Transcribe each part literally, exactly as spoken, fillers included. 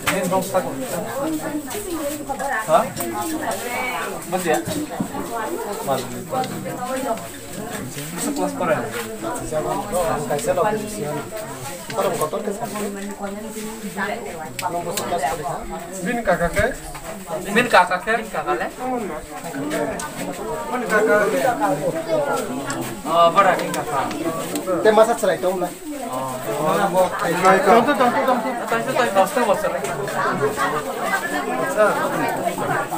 Ini dong satu. Hah? Betul ya? Mas. Masuk kelas berapa? Kaisa lo. Orang kotor ke sana. Bin kakak ke? Bin kakak ke? Bin kakak le? Bin kakak le? Oh, bara bin kakak. Te masa chwrai tong na. Tongtho, tongtho, tongtho. Tongtho, tongtho, tongtho.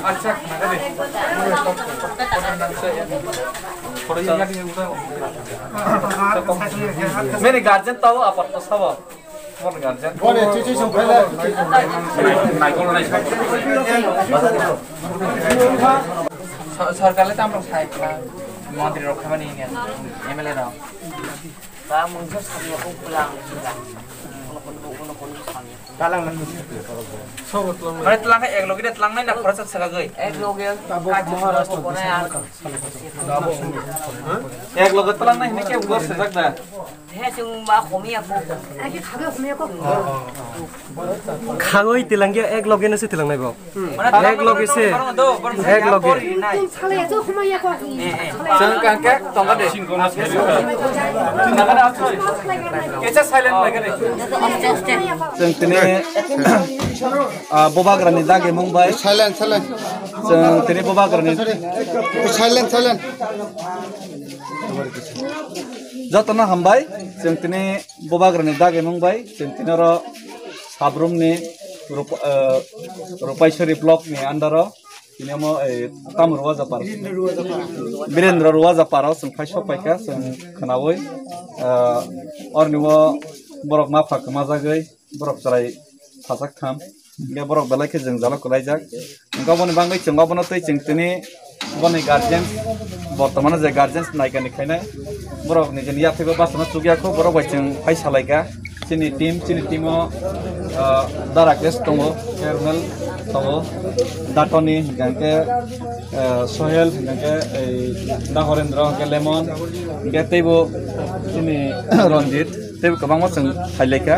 Acha, nagade. Many guardian tao apat to sabo. Mon guardian. Bone, chichi song phaila. Sorkar le tamrok sai kha. Montri rok khamani ni M L A rok. Ba mungsa samya ko pulang sila. Kono kono kono kono samya. Dalang nang. Mane tlang ek logi de tlang nai na khoroksa saka goi. Ek logi. Tabuk Maharashtra. Ek logi tlang nai hini ke gor sejak da. He sung ba khomiya ko. Agi khabe khomiya ko. Khagoi tilangya ek logi no se tilang nai bo. Ek logi se. Ek logi. Chwng kangkhe tongkha de. Kisa silent bai kha de. Chwng tini, ah, Bubagrani dagi mung bai. Silent, silent. Chwng tini Bubagrani. Silent, silent. Jotono hambai. Chwng tini Bubagrani dagi mung bai. Chwng tini oro Sabrumni Rupa-, eh, Rupaisori block ni under o. Tini omo, eh, tamo Ruwajapar. Birendra Ruwajapar o chwng phai sok paikha, chwng khwnaui, eh, orni o borok mapha kwmajagwi, borok chwrai phasak tham. Hingke borok belai khe jwngjalo kwlaijak. Hingke oboni bagwi chwng obono twi chwng tini boni guardian bortomano je guardian naikani khainai borok nijeni yathego bachano chukya kho borok bai chwng phai salaikha. Chini team, chini team o, ah, Dara Kesh tongo, Hermel tongo, Datoni, hingke, eh, Sohel, hingke, ei, Da Horendra, hingke Lemon, hingke teibo chini Ranjit, teibo kwbangma chwng phailaikha,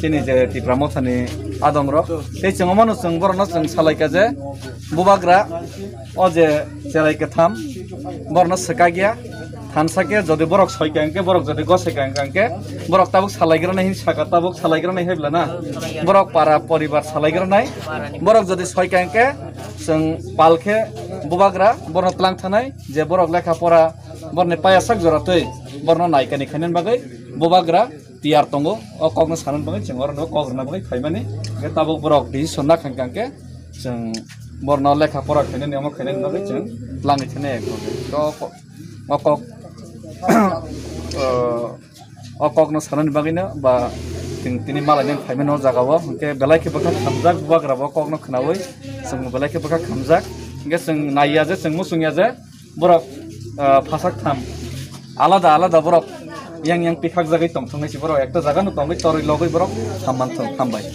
chini je Tipra Mothani adongrok. Tei chwng omano chwng borokno chwng salaikha je, Bubagra, o je cherai kwtham, borokno swkakya, thansa khe jodi borok soika hwnkhe, borok jodi gosaika hwnkha hwnkhe, borok tabuk salaigrana hin saka, tabuk salaigrana hin bla na, borok para poribar salaigrana, borok jodi soika hwnkhe, chwng pal khe Bubagra, borokno tlang thanai, je borok lekha pora, borokni paya sak jora twi, borokno naikani khainani bagwi Bubagra tiyar tongo, o kokno sanani bagwi chwng oro kok rwna bagwi phaimani, hwnkhe tabuk borok decision na khankha hwnkhe, chwng borno lekha pora khainani, omo khainani bagwi chwng twlangwi thani ekdom. To o kok, o kokno sanani bagwino ba chwng tini malainani phaimani o jagao, hwnkhe belai khe bwkha khamjak Bubagra bo kokno khwnaui, chwngbo belai khe bwkha khamjak, hwnkhe chwng naiya je, chwng muchungya je, borok, ah, phasak tham alada alada borok yang yang pikhak jagwi tongthok nai si borok ekta jaga no tongwi torwi logwi borok tham man thung, hambai.